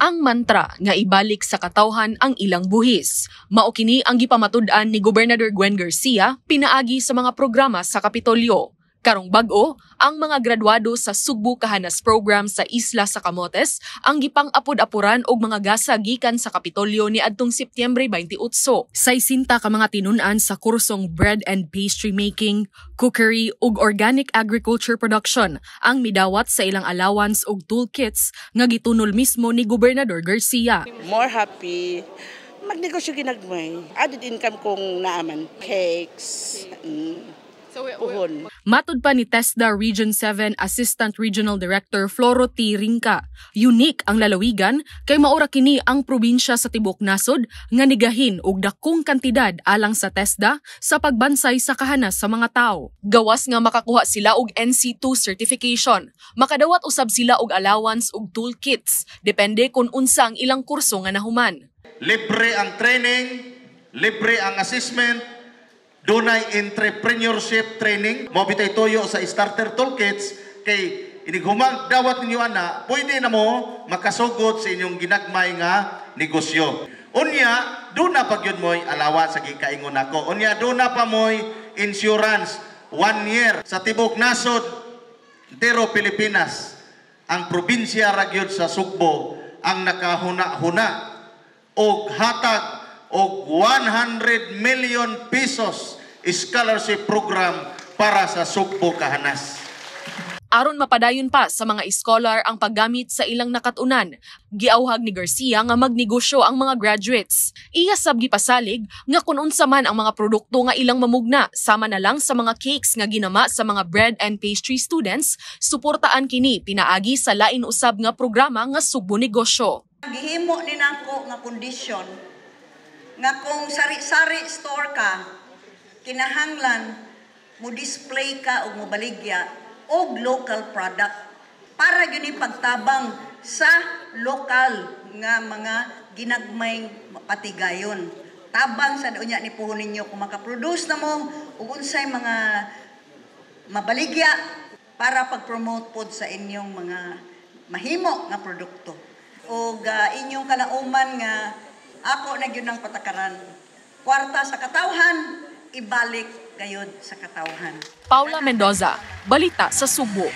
Ang mantra nga ibalik sa katawhan ang ilang buhis. Mao kini ang gipamatud-an ni Gobernador Gwen Garcia pinaagi sa mga programa sa Kapitolyo. Karong bag-o, ang mga graduado sa Sugbo Kahanas Program sa Isla sa Camotes ang gipang-apod-apuran og mga gasa gikan sa Kapitolyo niadtong Setyembre 28. Saysinta ka mga tinun-an sa kursong Bread and Pastry Making, Cookery ug Organic Agriculture Production ang midawat sa ilang allowance ug toolkits nga gitunol mismo ni Gobernador Garcia. More happy magnegosyo ginagmay. Added income kung naaman. Cakes, puhon. Matud pa ni TESDA Region 7 Assistant Regional Director Floro T. Rinca, unique ang lalawigan kay maura kini ang probinsya sa tibok nasod nga nigahin og dakong kantidad alang sa TESDA sa pagbansay sa kahanas sa mga tao. Gawas nga makakuha sila og NC2 certification, makadawat usab sila og allowance ug toolkits, depende kung unsa ang ilang kurso nga nahuman. Libre ang training, libre ang assessment, dunay entrepreneurship training. Mao bitay tuyo sa starter toolkits kay inighumang dawat ninyo ana, pwede na mo makasugod sa inyong ginagmay nga negosyo. Unya, duna pa gyud mo'y allowance sa gikaingon nako. Unya, duna pa mo'y insurance one year sa tibok nasod entero Pilipinas. Ang probinsya ra gyud sa Sugbo ang nakahuna-huna og hatag og 100 million pesos scholarship program para sa Sugbo Kahanas. Aron mapadayon pa sa mga iskolar ang paggamit sa ilang nakatunan, giawhag ni Garcia nga magnegosyo ang mga graduates. Iya sab gipasalig nga kung unsa man ang mga produkto nga ilang mamugna, sama na lang sa mga cakes nga ginama sa mga bread and pastry students, suportaan kini pinaagi sa lain usab nga programa nga Sugbo Negosyo. Gihimo ni nako nga kondisyon nga kung sari-sari store ka, kinahanglan mo display ka og mobaligya og local product para gyud ni pagtabang sa lokal nga mga ginagmay patigayon. Tabang sa unya ni puhon ninyo kung makaproduce na mo og unsay mga mabaligya para pag-promote pod sa inyong mga mahimo nga produkto. Og inyong kalauman nga ako na gyud ang patakaran. Kwarta sa katawhan, ibalik gayod sa katawhan. Paula Mendoza, Balita sa Sugbo.